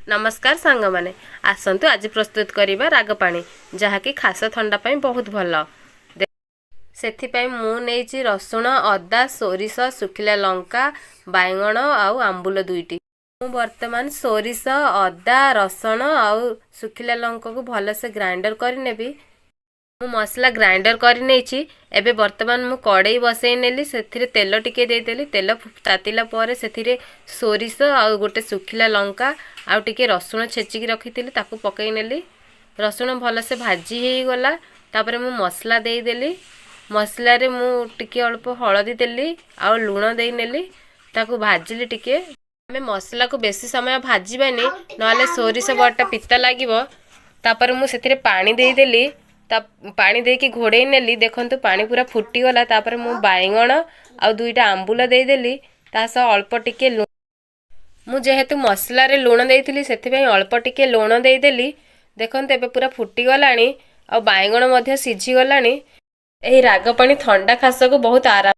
ନମସ୍କାର ସାଙ୍ଗମାନେ, ଆସନ୍ତୁ ଆଜି ପ୍ରସ୍ତୁତ କରିବା ରାଗ ପାଣି, ଯାହାକି ଖାସ ଥଣ୍ଡା ପାଇଁ ବହୁତ ଭଲ। ସେଥିପାଇଁ ମୁଁ ନେଇଛି ରସୁଣ, ଅଦା, ସୋରିଷ, ଶୁଖିଲା ଲଙ୍କା, ବାଇଗଣ ଆଉ ଆମ୍ବୁଲ ଦୁଇଟି। ମୁଁ ବର୍ତ୍ତମାନ ସୋରିଷ, ଅଦା, ରସୁଣ ଆଉ ଶୁଖିଲା ଲଙ୍କାକୁ ଭଲସେ ଗ୍ରାଇଣ୍ଡର କରିନେବି। ମୁଁ ମସଲା ଗ୍ରାଇଣ୍ଡର କରିନେଇଛି। ଏବେ ବର୍ତ୍ତମାନ ମୁଁ କଡ଼େଇ ବସେଇ ନେଲି। ସେଥିରେ ତେଲ ଟିକେ ଦେଇଦେଲି। ତେଲ ତାତିଲା ପରେ ସେଥିରେ ସୋରିଷ ଆଉ ଗୋଟେ ଶୁଖିଲା ଲଙ୍କା ଆଉ ଟିକେ ରସୁଣ ଛେଚିକି ରଖିଥିଲି, ତାକୁ ପକେଇ ନେଲି। ରସୁଣ ଭଲସେ ଭାଜି ହେଇଗଲା। ତାପରେ ମୁଁ ମସଲା ଦେଇଦେଲି। ମସଲାରେ ମୁଁ ଟିକେ ଅଳ୍ପ ହଳଦୀ ଦେଲି ଆଉ ଲୁଣ ଦେଇନେଲି। ତାକୁ ଭାଜିଲି ଟିକେ। ଆମେ ମସଲାକୁ ବେଶୀ ସମୟ ଭାଜିବାନି, ନହେଲେ ସୋରିଷ ବଟା ପିତା ଲାଗିବ। ତାପରେ ମୁଁ ସେଥିରେ ପାଣି ଦେଇଦେଲି। ତା ପାଣି ଦେଇକି ଘୋଡ଼େଇ ନେଲି। ଦେଖନ୍ତୁ, ପାଣି ପୁରା ଫୁଟିଗଲା। ତାପରେ ମୁଁ ବାଇଗଣ ଆଉ ଦୁଇଟା ଆମ୍ବୁଲ ଦେଇଦେଲି। ତା ସହ ଅଳ୍ପ ଟିକେ ଲୁଣ। ମୁଁ ଯେହେତୁ ମସଲାରେ ଲୁଣ ଦେଇଥିଲି, ସେଥିପାଇଁ ଅଳ୍ପ ଟିକେ ଲୁଣ ଦେଇଦେଲି। ଦେଖନ୍ତୁ, ଏବେ ପୁରା ଫୁଟିଗଲାଣି ଆଉ ବାଇଗଣ ମଧ୍ୟ ସିଝିଗଲାଣି। ଏହି ରାଗ ପାଣି ଥଣ୍ଡା ଖାସକୁ ବହୁତ ଆରାମ